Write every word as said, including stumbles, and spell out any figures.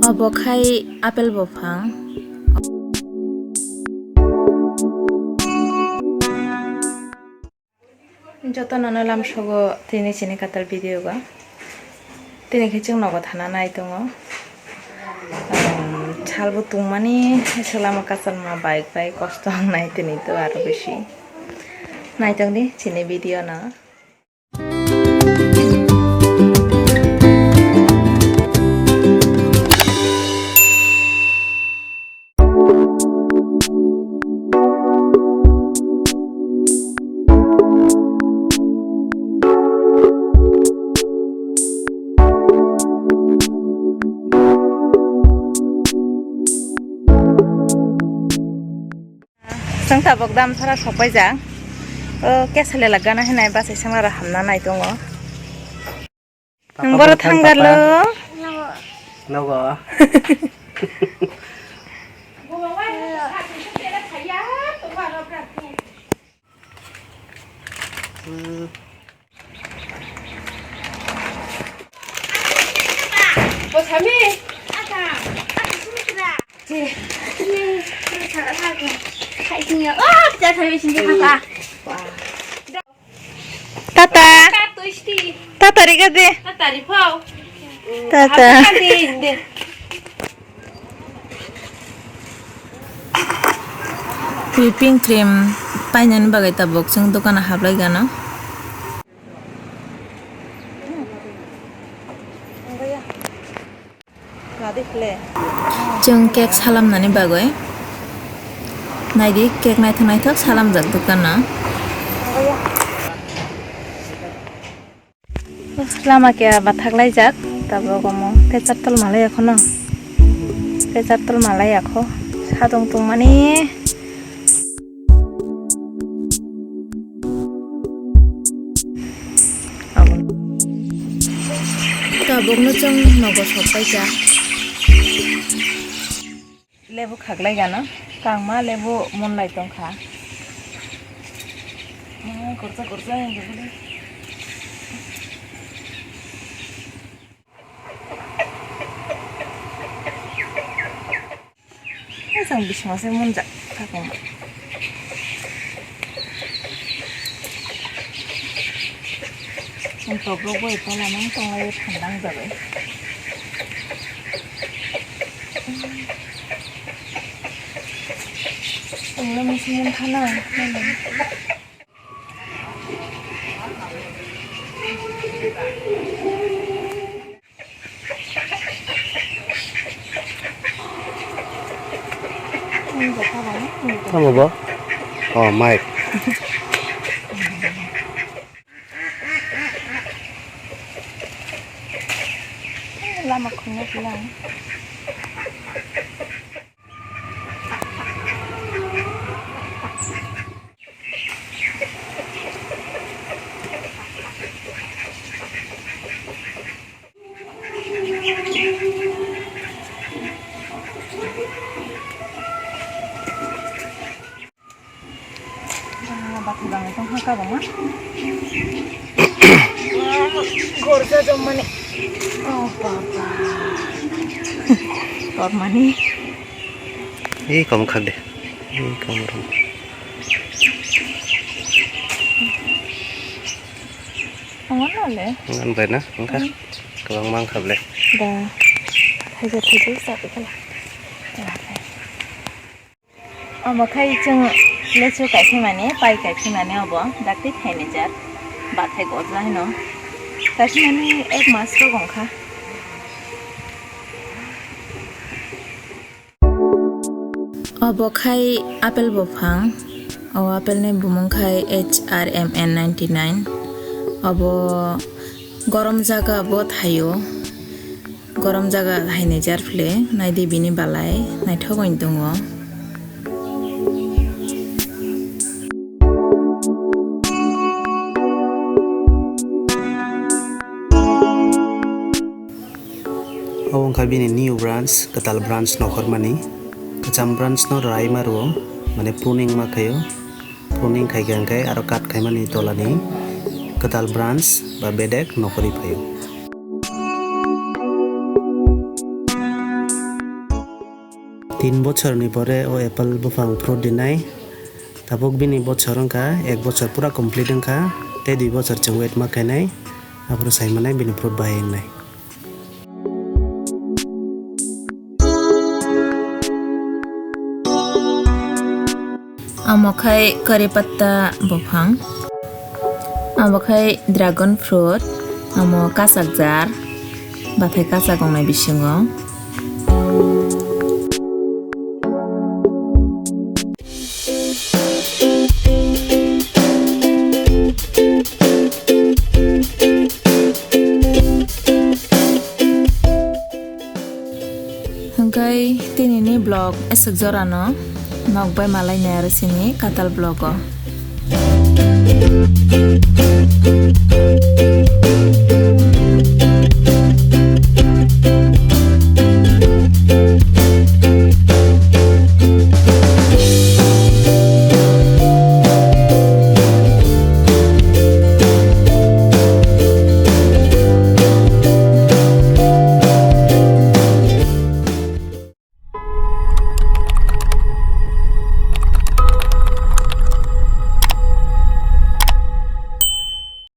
Obo khai apple buphang. Jotono no lamsogo tini chini kwtal video o. Tini khe chwng nogo thana nai tongo. Um, salbo tungmani selama kwchangma bike bai kosto wngnai tini to aro bisi. Naitongdi chini video no. Chwng tabuk dam sara sokpaijak. O keselelak gana hinai bachai sengla rok hamna nai tongo. Papa nwng boro bwthang thanggar papa. Lo. Nogo. Tata. Tata rega de. Tata. Whipping cream painani bagwi tabuk chwng dukano hablai gana. Chwng cake salamnani bagwi. Naidi, cake naithok naithok salamjak dukano. Lama khe bathak laijak, tabuk omo khe chattol malai ekhono. Khe chattol malai ekho. Sadong tongmani. Tabukno chwng nogo sokpaikha. Lebu khaklai gana, kangma lebu monlai tongkha. Korsa korsa. Jang bisingwse munjak kakung. Ang tobrok bai tola nang tonglai thandang jabai. Ang misi mun thana. Tamo bo? Oh, mic. Lama khungno pulang. Bathai bangwi tongkha kabangma. Gorja jommani. Oh, baba. Tormani. Ei, kom khak de. Ei, kom rom. Tongo na le? Ngan bai na, wngkha? Hmm. Kwbangma wngkha ble. Da. Thaija thaija sa khala. Omo khai chwng lechu kaiphaimani, pai kaiphaimani obo, dakti thainwi jar, bathai gorja hino. Kaiphaimani ek mas rok wngkha. Obo khai apple buphang, o apple ni bumung khai H R M N ninety nine. Obo gorom jaga bo thaio. Gorom jaga haini jar phile, naidi bini balai naithok wng tongo. Obo wngkha bini new branch, kwtal branch nokhormani. Kwcham branch no raima rwo, mane pruning ma khaio. Pruning khai khe hwnkhe aro cut khaimani tolani kwtal branch ba bedek nokhorwi phaio. Tin bochorni pore o apple buphang fruit dinai. Tabuk bini bochor wngkha, ek bochor pura complete wngkha, tei dui bochor chwng wait ma khainai, aphuru sai manai bini fruit bahai wngnai. Amo khai curry patta buphang. Abo khai dragon fruit, amo kachak jar, bathai kachak wngnai bisingo. Hwnkhe tinini vlog aswk jorano, nok bai malai nai aro chini kwtal vlog o.